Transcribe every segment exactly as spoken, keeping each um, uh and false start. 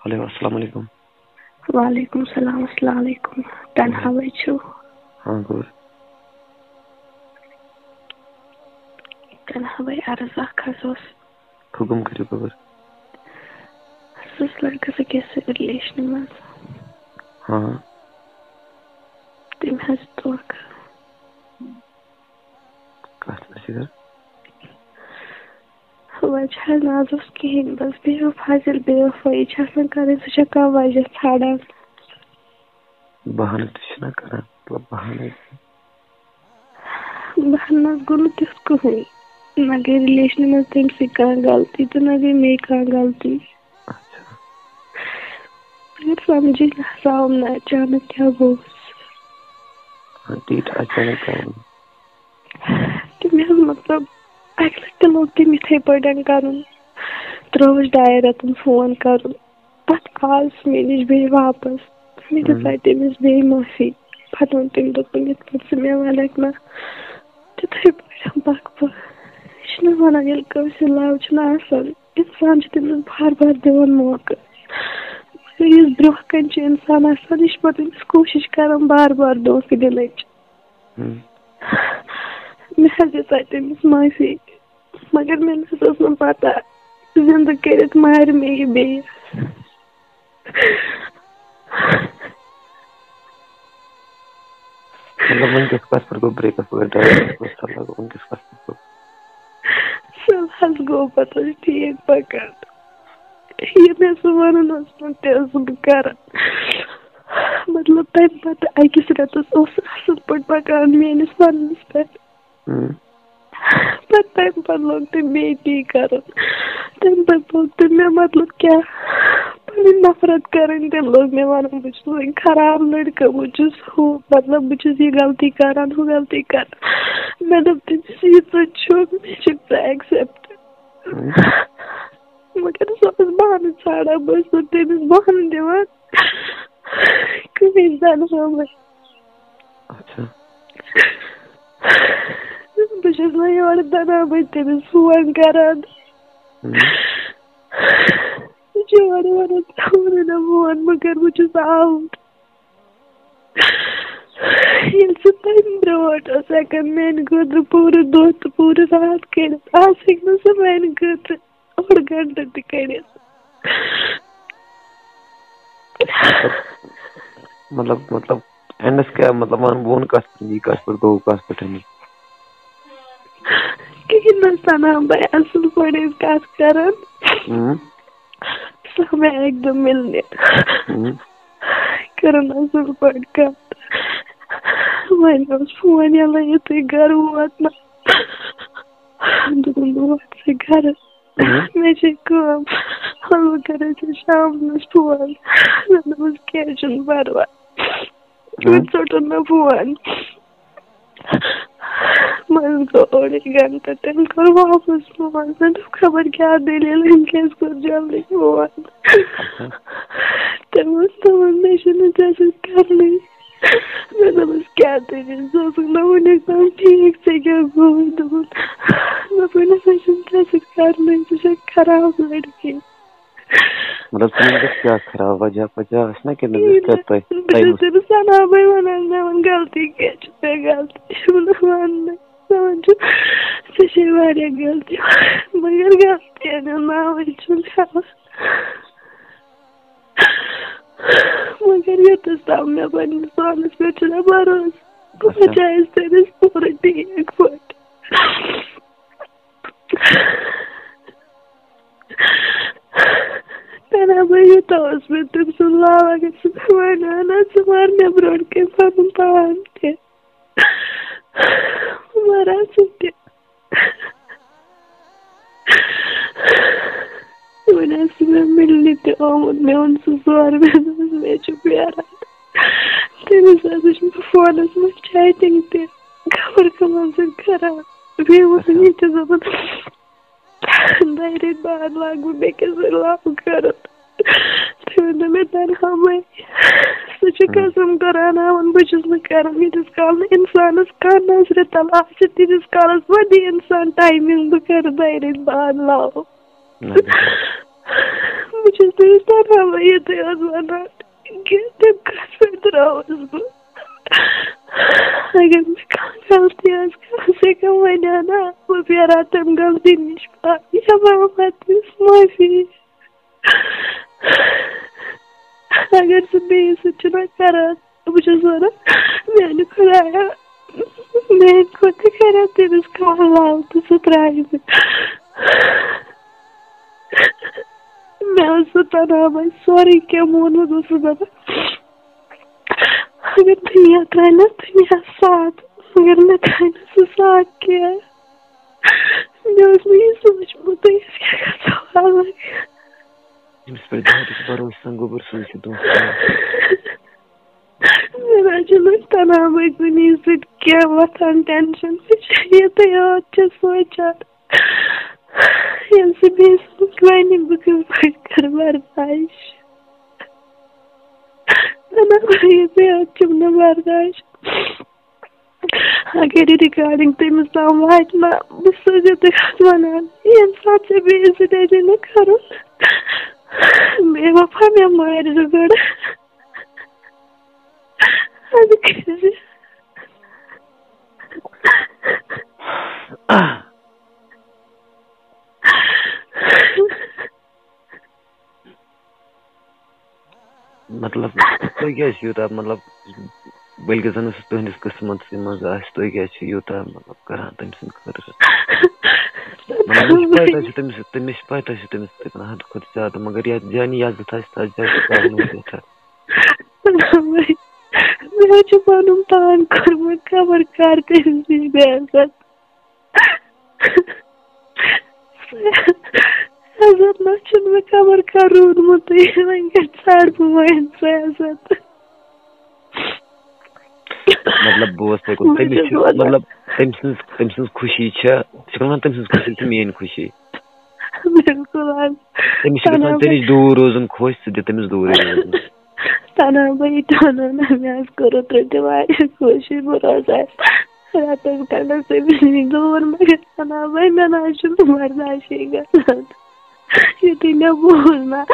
Hello, السلام علیکم۔ وعلیکم السلام، السلام علیکم۔ تنہا بھائی چھو؟ ہاں، گوٚو۔ تنہا بھائی، عرض اکھ حظ اوس۔ حُکُم کٔرِو، خبر۔ سُہ اوس لڑکس أکِس رِلیشنہِ منٛز۔ ہاں۔ تٔمۍ حظ دھوکہٕ۔ کَتھ پٮ۪ٹھ چھِ کران؟ وۄنۍ چھِ حظ نہ حظ اوس کِہیٖنۍ، بس بے وفا ییٚلہِ بے وفٲیی چھِ آسان کَرٕنۍ، سُہ چھےٚ کانٛہہ وجہ ژھانٛڈان۔ بہانہٕ تہِ چھِنہ کران، مطلب بہانَے۔ بہٕ نہ حظ گوٚو نہٕ تیُتھ کٕہٕنۍ، نہ گٔے رِلیشنہِ منٛز تٔمۍ سٕے کانٛہہ غلطی تہٕ نہ گٔے مے کانٛہہ غلطی۔ اچھا۔ مگر سمجھے نہ حظ آو نہٕ اچانک کیٛاہ گوٚو۔ ہاں، تی تہٕ اچانک آو نہٕ۔ تہٕ مےٚ حظ مطلب اَکہِ لَٹہِ تہِ لوٚگ تٔمۍ یِتھَے پٲٹھۍ کَرُن، ترٛٲوٕس ڈاے رٮ۪تَن فون کَرُن۔ پتہٕ آو سُہ مےٚ نِش بیٚیہِ واپس۔ مےٚ دِژاے تٔمِس بیٚیہِ معٲفی۔ پتہٕ ووٚن تٔمۍ، دوٚپُن، "یِتھ پٲٹھۍ ژٕ مےٚ وَنکھ نہ، تِتھَے پٲٹھۍ بَکھ بہٕ۔" یہِ چھِنہ وَنان، ییٚلہِ کٲنٛسہِ لَو چھِنہ آسان، اِنسان چھُ تٔمِس بار بار دِوان موقعہٕ۔ مگر یُس برٛونٛہہ کَنہِ چھُ اِنسان آسان، یہِ چھُ پتہٕ تٔمِس کوٗشِش کران بار بار دھوکہٕ دِنٕچ۔ ہُم۔ مےٚ حظ دِژاے تٔمِس معٲفی، مگر مےٚ نہ حظ ٲس نہٕ پتہ زِندٕ کٔرِتھ مارِ مےٚ یہِ بیٚیہِ۔ مطلب، وٕنکیٚس کَتھ پٮ۪ٹھ گوٚو break up؟ اگر direct question لگو، وٕنکیٚس کَتھ پٮ۪ٹھ گوٚو؟ سُہ حظ گوٚو پتہٕ ٹھیٖک پکان۔ یہِ مےٚ سُہ وَنُن اوس، تہِ ٲسٕس بہٕ کران۔ مطلب، تَمہِ پتہٕ أکِس رٮ۪تَس اوس سُہ اَصٕل پٲٹھۍ پکان میٛٲنِس وَننَس پٮ۪ٹھ۔ ہُم۔ پتہٕ تَمہِ پتہٕ لوٚگ تٔمۍ مے تی کَرُن۔ تَمہِ پتہٕ لوٚگ تٔمۍ مےٚ، مطلب، کیٛاہ، پَنٕنۍ نفرت کَرٕنۍ۔ تٔمۍ لوٚگ مےٚ وَنُن، "بہٕ چھُس وۄنۍ خراب لٔڑکہٕ، بہٕ چھُس ہُہ، مطلب، بہٕ چھُس یہِ غلطی کَران، ہُہ غلطی کَران۔" مےٚ دوٚپ تٔمِس، "یہِ ژٕ چھُکھ، مےٚ چھُکھ ژٕ accept۔" ہُم۔ مگر سُہ اوس بہانہٕ ژھانٛڈان، بہٕ ٲسٕس نہٕ تٔمِس بہانہٕ دِوان کٕہٕنۍ زَن ہُمَے۔ اچھا۔ بہٕ چھَس نہ یورٕ دَنان، بہٕ تٔمِس فون کران۔ ہُم۔ یہِ چھُ یورٕ وَنان، "ژٕ وَنُن نہ فون مہٕ کر، بہٕ چھُس آوُر۔" ییٚلہِ سُہ تَمہِ برونٛٹھ اوس ہٮ۪کان میٛانہِ خٲطرٕ پوٗرٕ دۄہ تہٕ پوٗرٕ راتھ کٔرِتھ، آز ہیٚکہِ نہٕ سُہ میٛانہِ خٲطرٕ اوٚڑ گھنٹہٕ تہِ کٔڑِتھ۔ مطلب، مطلب، اینڈس کیٛاہ، مطلب، وَن، بہٕ وَنہٕ کَتھ پٮ۪ٹھ، یہِ کَتھ پٮ۪ٹھ گوٚو، کَتھ پٮ۪ٹھ یہِ؟ کِہیٖنۍ نہٕ حظ، سَنا بھاے، اَصٕل پٲٹھۍ ٲسۍ کَتھ کَران۔ اۭں۔ سُہ آو مےٚ اَکہِ دۄہ مِلنہِ۔ اۭں۔ کٔرٕن اَصٕل پٲٹھۍ کَتھ۔ وۄنۍ اوس فون یَلَے، یُتھُے گَرٕ ووت نہ، دوٚپُن، "بہٕ واتسَے گَرٕ۔" اۭں۔ مےٚ چھے کٲم، وَلہٕ بہٕ کَرے ژےٚ شامنَس فون۔ مےٚ دوٚپمَس، "کینٛہہ چھُنہٕ پَرواے۔" وۄنۍ ژوٚٹُن مےٚ فون۔ منٛزٕ گوٚو اوٚڑُے گھنٹہٕ، تٔمۍ کوٚر واپس فون۔ مےٚ دوٚپ، "خبر کیٛاہ دٔلیٖل، أمۍ کیٛازِ کوٚر جلدی فون؟" تٔمۍ ووٚن، دوٚپُن، "مےٚ چھُنہٕ ژےٚ سۭتۍ کرنُے۔" مےٚ دوٚپمَس، "کیٛاہ دٔلیٖل؟ ژٕ ٲسٕکھ نہ وُنیُک تام ٹھیٖک، ژےٚ کیٛاہ گوٚوُے؟" دوٚپُن، دوٚپُن، "مےٚ چھُنہٕ ژےٚ سۭتۍ کرنُے، ژٕ چھَکھ خراب لڑکی۔" مطلب، ژٕ ؤنۍ زِ کیٛاہ خراب وجہ پجہ آسہِ نا کِنہٕ ژٕ چھَکھ تۄہہِ بہٕ چھَس تٔمِس سَنا بھاے وَنان، مےٚ وَن غلطی کیٛاہ چھِ، مےٚ غلطی چھِ نہٕ وَننَے۔ مےٚ وَن چھُ، ژےٚ چھے واریاہ غلطی، مگر غلطی ہُنٛد ناوٕے چھُنہٕ ہٮ۪وان۔ مگر یوٚتَس تام مےٚ پنٛنِس پانَس پٮ۪ٹھ چھُنہ بھروسہٕ، بہٕ بَچاوَس تٔمِس پوٗرٕ ٹھیٖک پٲٹھۍ۔ تَنہا بہٕ یوٗتاہ اوس مےٚ تٔمۍ سُنٛد لاو، اگر سُہ مےٚ وَنہِ ہا نہ، ژٕ مَر مےٚ برونٛٹھ کَنہِ پَنُن پان تہِ، بہٕ مَرٕ ہا سُہ تہِ۔ وۄنۍ آسہِ مےٚ مِلنہِ تہِ آمُت، مےٚ اوٚن سُہ زورٕ، مےٚ دوٚپُس، "مےٚ چھُ پھیران۔" تٔمِس حظ وٕچھ مےٚ فونَس منٛز chatting تہِ، خبر کَمَن سۭتۍ کَران۔ بیٚیہِ ووٚنُن یہِ تہِ، دوٚپُن، دَہہِ رٮ۪تۍ بعد لاگہٕ بہٕ بیٚکِس سۭتۍ love کَرُن۔ تٔمۍ ووٚن مےٚ، "تَنہا مَے، سُہ چھُ قسم قرآن ہاوان، بہٕ چھُس نہٕ کَران، ییٖتِس کال نہٕ اِنسانَس کانٛہہ نظرِ تَل آسہِ، تیٖتِس کالَس ما دِیہِ اِنسان timing، بہٕ کَرٕ دَہہِ رٮ۪تۍ بعد love۔" بہٕ چھَس تٔمِس پَران وۄنۍ یِتُے اوس وَنان کہِ تٔمۍ کَتھ پٮ۪ٹھ ترٛٲوٕس بہٕ؟ اگر مےٚ کانٛہہ غلطی آسہِ کَم سے کَم وَنہِ ہا نا، بہٕ پھیرٕ ہا تَمہِ غلطی نِش پَتھ۔ یہِ ہٮ۪مہٕ ہا بہٕ تٔمِس معٲفی۔ اگر سُہ بیٚیِس سۭتۍ چھُنہ کَران، بہٕ چھَس وَنان، میٛانہِ خۄدایا، میٛانہِ کھۄتہٕ تہِ کَرِ ہا تٔمِس کانٛہہ love تہٕ سُہ ترٛایہِ مےٚ۔ مےٚ اوس سُہ تنہا منٛز سورُے کینٛہہ مونمُت، اوسُس دَپان، اگر دُنیا ترٛایہِ نہ دُنیاہَس ساتھ، مگر مےٚ ترٛایہِ نہٕ سُہ ساتھ کینٛہہ۔ مےٚ اوس نہٕ یہِ سوٗنٛچمُتٕے، أسۍ کیٛاہ گژھو الگ۔ ییٚمِس پٮ۪ٹھ دۄہَس بھروسہٕ آسان گوٚبُر، سُے چھُ دونٛکھٕ کران۔ مےٚ نہ حظ چھُنہٕ تنہا وۄنۍ کُنی سۭتۍ کینٛہہ وۄتھان ٹٮ۪نشَن، مےٚ چھِ یِتُے یوت چھِ سونٛچان۔ ییٚلہِ سُہ بیٚیہِ سُنٛد وَنہِ بہٕ کِتھ پٲٹھۍ کَرٕ برداش؟ نہ، نہ، یہِ تہِ حظ چھُم نہٕ برداش۔ اگر یہِ recording تٔمِس تام واتہِ نا، بہٕ سوزٕ تۄہہِ اَتھ وَنان، ییٚمہِ ساتہٕ ژےٚ بیٚیِس سۭتۍ آسہِ نہٕ کَرُن، بے وفا مےٚ مٲرۍ زٕ گۄڈٕ۔ اَدٕ کٔرۍ زِ۔ مطلب، تُہۍ کیٛازِ چھِو یوٗتاہ، مطلب، بٔلکہِ زَن سُہ تُہٕنٛدِس قٕسمَتسٕے منٛز آسہِ، تُہۍ کیٛازِ چھِو یوٗتاہ، مطلب، کران تٔمۍ سٕنٛدِ خٲطرٕ؟ مطلب، مےٚ چھِ پَے تۄہہِ چھِ تٔمِس، تٔمِس چھِ پَے تۄہہِ چھِ تٔمِس سۭتۍ کران حدٕ کھۄتہٕ زیادٕ، مگر یَتھ جانی یَزتھ آسہِ، تَتھ جایہِ چھِ کَرُن یَتھ۔ مےٚ حظ چھُ پَنُن پان کوٚرمُت خبر کر تٔمِس نِش بے عزت۔ عزت نہ چھُنہٕ مےٚ خبر کر روٗدمُتٕے، وۄنۍ کَتہِ ژھانٛڈٕ بہٕ وۄنۍ سُہ عزت؟ مطلب، بہٕ اوسُس تۄہہِ کُن، بہٕ تٔمِس چھَس چھُ، وَنان۔ مطلب، تٔمۍ سٕنٛز، تٔمۍ سٕنٛز خوشی چھےٚ، سُہ چھُ وَنان، تٔمۍ سٕنٛز خوشی چھِ میٛٲنۍ خوشی۔ بِلکُل حظ۔ تٔمِس چھُ گژھان ژےٚ نِش دوٗر روزُن خۄش، ژٕ دِ تٔمِس دوٗرٕے روزُن۔ تنہا بھائی، تنہا نہ، مےٚ حظ کوٚر اوترٕ تہِ واریاہ کوٗشِش، بہٕ روزٕ ہا رٮ۪تَس کھنٛڈَس تٔمِس نِش دوٗر، مگر تنہا بھائی، مےٚ نہ حظ چھُنہٕ برداشٕے گژھان۔ یُتھُے مےٚ بوٗز نا،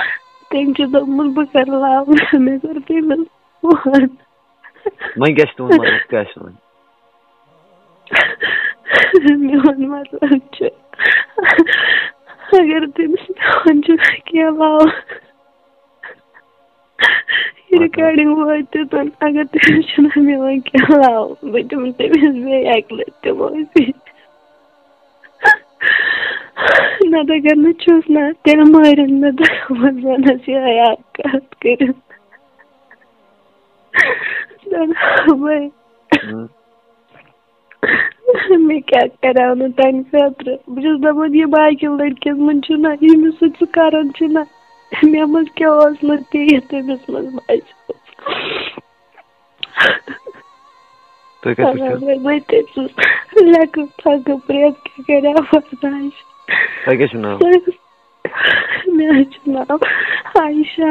تٔمۍ چھُ دوٚپمُت، بہٕ کَرٕ love، مےٚ کوٚر تٔمِس فون۔ وۄنۍ کیٛاہ چھُ تُہُنٛد مطلب، کیٛاہ چھُ وۄنۍ؟ میون مطلب چھُ، اگر تٔمِس میون چھُ کینٛہہ باو، یہِ recording وٲتِتھ، اگر تٔمِس چھُنہٕ میون کینٛہہ باو، بہٕ دِمہٕ تٔمِس بیٚیہِ اَکہِ لَٹہِ تہِ معٲفی۔ نَتہٕ اگر نہٕ چھُس نہ، تیٚلہِ مٲرِن مےٚ دۄشوٕنی وَنَس یِہوٚے اَکھ کَتھ کٔرِتھ۔ نہ، نہ، وۄنۍ۔ ہُم۔ مےٚ کیٛاہ کَریو نہٕ تَمہِ خٲطرٕ؟ بہٕ چھَس دَپان، یہِ باقیَن لٔڑکِیَن منٛز چھُنہ، ییٚمِس سۭتۍ ژٕ کَران چھُنہ، مےٚ منٛز کیٛاہ اوس نہٕ تی یہِ تٔمِس منٛز باسیو۔ تُہۍ کَتہِ پٮ۪ٹھ چھِو؟ وۄنۍ، وۄنۍ تٔمۍ سٕنٛز لٮ۪کہٕ تھَکہٕ پرٛٮ۪تھ کینٛہہ کَریو برداش۔ تۄہہِ کیٛاہ چھُو ناو؟ مےٚ حظ چھُ ناو عایشہ۔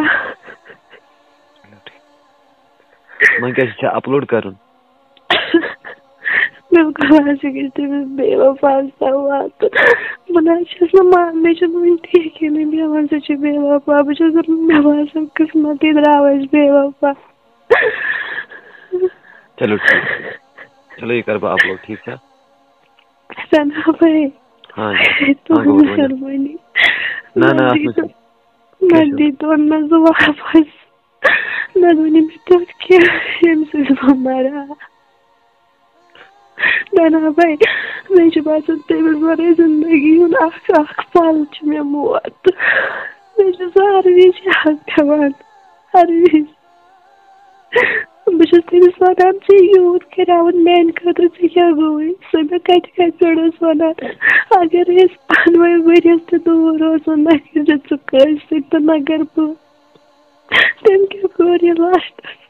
وۄنۍ کیٛاہ چھِ ژےٚ upload کَرُن؟ بِلکُل حظ، یہِ گژھِ تٔمِس بے وفاہَس تام واتُن۔ بہٕ نہ حظ چھَس نہٕ مان-، مےٚ چھُنہٕ وٕنہِ تہِ یقیٖنٕے، مےٚ وَن سُہ چھُ بے وفا۔ بہٕ چھَس دَپان، مےٚ باسان، قٕسمَتٕے درٛاو اَسہِ بے وفا۔ چلو ٹھیٖک چھُ۔ چلو، یہِ کَرٕ بہٕ upload، ٹھیٖک چھا؟ سَنا بھائی، ہاں جی۔ تُہٕنٛز ہاں، گوٚو، ؤنِو۔ مہربٲنی۔ نہ، نہ، نہ اَتھ دی منٛز تو، نہ دی تو مےٚ سُہ واپَس۔ مےٚ ؤنِو مےٚ تیُتھ کینٛہہ، ییٚمہِ سۭتۍ بہٕ مَرٕ ہا۔ نہ، نہ، بھائی، مےٚ چھُ باسان، تٔمِس وَرٲے زِندگی ہُنٛد اَکھ، اَکھ پَل چھُ مےٚ موت۔ مےٚ چھُ سُہ ہر وِزِ یاد پٮ۪وان، ہر وِزِ۔ بہٕ چھَس تٔمِس وَنان، "ژےٚ یوٗت کَریوُن میٛانہِ خٲطرٕ، ژےٚ کیٛاہ گوٚوُے؟" سُہ مےٚ کَتہِ کَتہِ پٮ۪ٹھ اوس وَنان، اگر أسۍ پانہٕ ؤنۍ ؤرِیَس تہِ دوٗر روزو، نہ کٔرۍزِ ژٕ کٲنٛسہِ سۭتۍ تہٕ نہ کَرٕ بہٕ۔ تٔمۍ کیٛاہ کوٚر یہِ لاسٹَس؟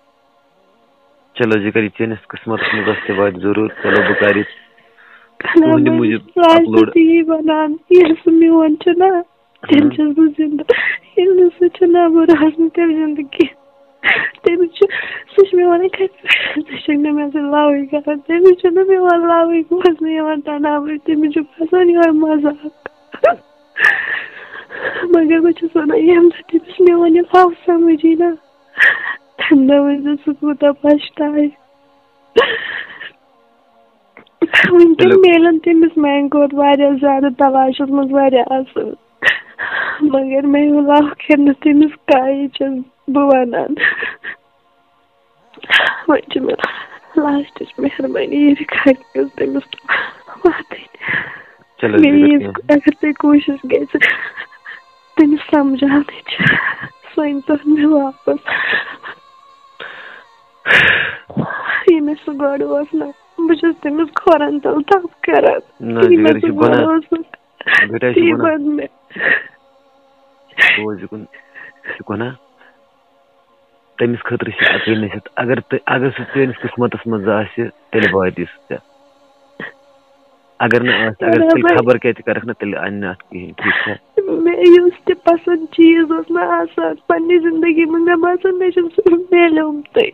چلو، ذِکر یہِ چٲنِس قٕسمَتَس منٛز آسہِ، تہِ واتہِ ضروٗر۔ چلو، بہٕ کَرٕ یہِ اَہَن حظ، تُہٕنٛدِ وۄنۍ موٗجوٗب سُہ آسہِ upload۔ تی وَنان، ییٚلہِ سُہ میون چھُ نا، تیٚلہِ اہن۔ چھَس بہٕ زِندٕ۔ ییٚلہِ نہٕ سُہ چھُ، نہ بہٕ روزٕ نہٕ تیٚلہِ زِندٕ کینٛہہ۔ تٔمِس چھُ، سُہ چھُ مےٚ وَنان، "کَتہِ پٮ۪ٹھ ژےٚ چھَکھ نہٕ مےٚ سۭتۍ love-ٕے کَران؟" تٔمِس چھُنہٕ میون love-ٕے بوزنہٕ یِوان، تنہا بوزنہٕ۔ تٔمِس چھُ باسان یِہوٚے مزاق۔ مگر بہٕ چھَس وَنان، ییٚمہِ دۄہ تٔمِس میون وۄنۍ ییٚلہِ آو سمجھی نا، تَمہِ دۄہ ؤنۍ زِ سُہ کوٗتاہ پَشتاوِ۔ وٕنکٮ۪ن تیٚلہِ میلن تٔمِس میانہِ کھۄتہٕ واریاہ زیادٕ تلاشس منٛز واریاہ اصل، مگر مےٚ ہیوٗ لاکھ ہٮ۪نہٕ تٔمِس کاہی، چھَس بہٕ ونان۔ وۄنۍ چھِ مےٚ لاسٹٕچ مہربٲنی یہِ رِکارڈنگ ٲس تٔمِس واتٕنۍ۔ چلو، مےٚ بیٚیہِ یہِ، کینٛہہ۔ اگر تُہۍ کوٗشِش گژھِ تٔمِس سمجھاونٕچ، سُہ أنۍ تَن مےٚ واپس۔ یہِ مےٚ سُہ گۄڈٕ اوس نا، بہٕ چھَس تٔمِس کھۄرن تل تھپھ کران۔ نہ، یہِ مےٚ جِگر، یہِ سُہ چھُ گۄڈٕ گۄناہ۔ اوس نا، بیٹا، یہِ چھُ تی گۄناہ۔ وَن مےٚ۔ بوز، یہِ کُن، یہِ چھُ گۄناہ۔ تٔمِس خٲطرٕ چھِ اَکٕے نصیحت، اگر تُہۍ، اگر سُہ چٲنِس قٕسمتس منٛز آسہِ، تیٚلہِ واتہِ سُہ ژےٚ۔ اگر نہٕ آسہِ، اگر ژٕ تیٚلہِ خبر کیٛاہ تہِ کَرَکھ نہ، تیٚلہِ اَنہِ نہٕ اَتھ کِہیٖنۍ، ٹھیٖک چھا؟ مےٚ یُس تہِ پسند چیٖز اوس نہ آسان پننہِ زندگی منٛز، مےٚ باسان، مےٚ چھُنہٕ سُہ میلیومتُے۔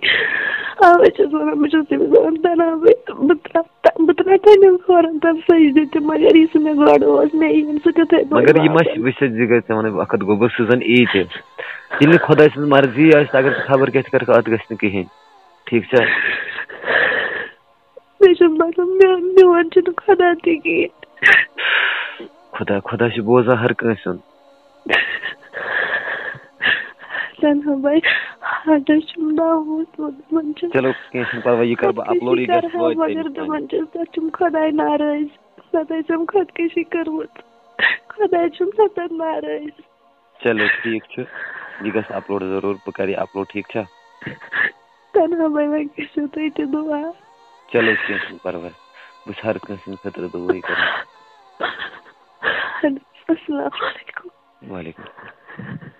اَوَے چھَس وَنان، بہٕ چھَس تٔمِس دَپان، بہٕ ترٛاو، بہٕ ترٛاو تٔمِس کھۄرَن تَل سجدٕ تہِ، مگر یُس مےٚ گۄڈٕ اوس، مےٚ یی نہٕ سُہ تِتھَے پٲٹھۍ مگر یہِ ما واپس۔ چھِ وٕچھِتھ زِ گژھِ ژےٚ وَنَے بہٕ اَکھ کَتھ، گوٚبُر، سُہ زَن یی تہِ۔ ییٚلہِ نہٕ خۄداے سٕنٛز مرضی آسہِ، اگر ژٕ خبر کیٛاہ تہِ کَرَکھ، اَتھ گژھِ نہٕ کِہیٖنۍ، ٹھیٖک چھا؟ مےٚ چھُنہٕ باسان، مےٚ، میون چھُنہٕ خۄدا تہِ کِہیٖنۍ۔ خۄدا، خۄدا چھُ بوزان ہر کٲنٛسہِ ہُنٛد۔ تنہا بھائی، ہارٹس چھُم دَگ ووٚتھمُت، دَپان چھَس، چلو، کینٛہہ چھُنہٕ پرواے، یہِ کَرٕ بہٕ خۄدکٔشی upload، یہِ گژھِ کَرٕ ہا، واتہِ مگر تٔمِس دَپان تام۔ چھَس، تَتھ چھُم خۄداے ناراض، تَتھ ٲسِم خۄدکٔشی کٔرمٕژ، خۄداے چھُم تَتھ ناراض۔ چلو، ٹھیٖک چھُ، یہِ گژھِ upload ضروٗر، بہٕ کَرٕ یہِ upload، ٹھیٖک چھا؟ تنہا بھائی، وۄنۍ کٔرِو تُہۍ تہِ دُعا۔ چلو، کینٛہہ چھُنہٕ پرواے، بہٕ چھُس ہر کٲنٛسہِ ہٕنٛدِ خٲطرٕ دُعٲے کران۔ السلام علیکم۔ وعلیکم السلام۔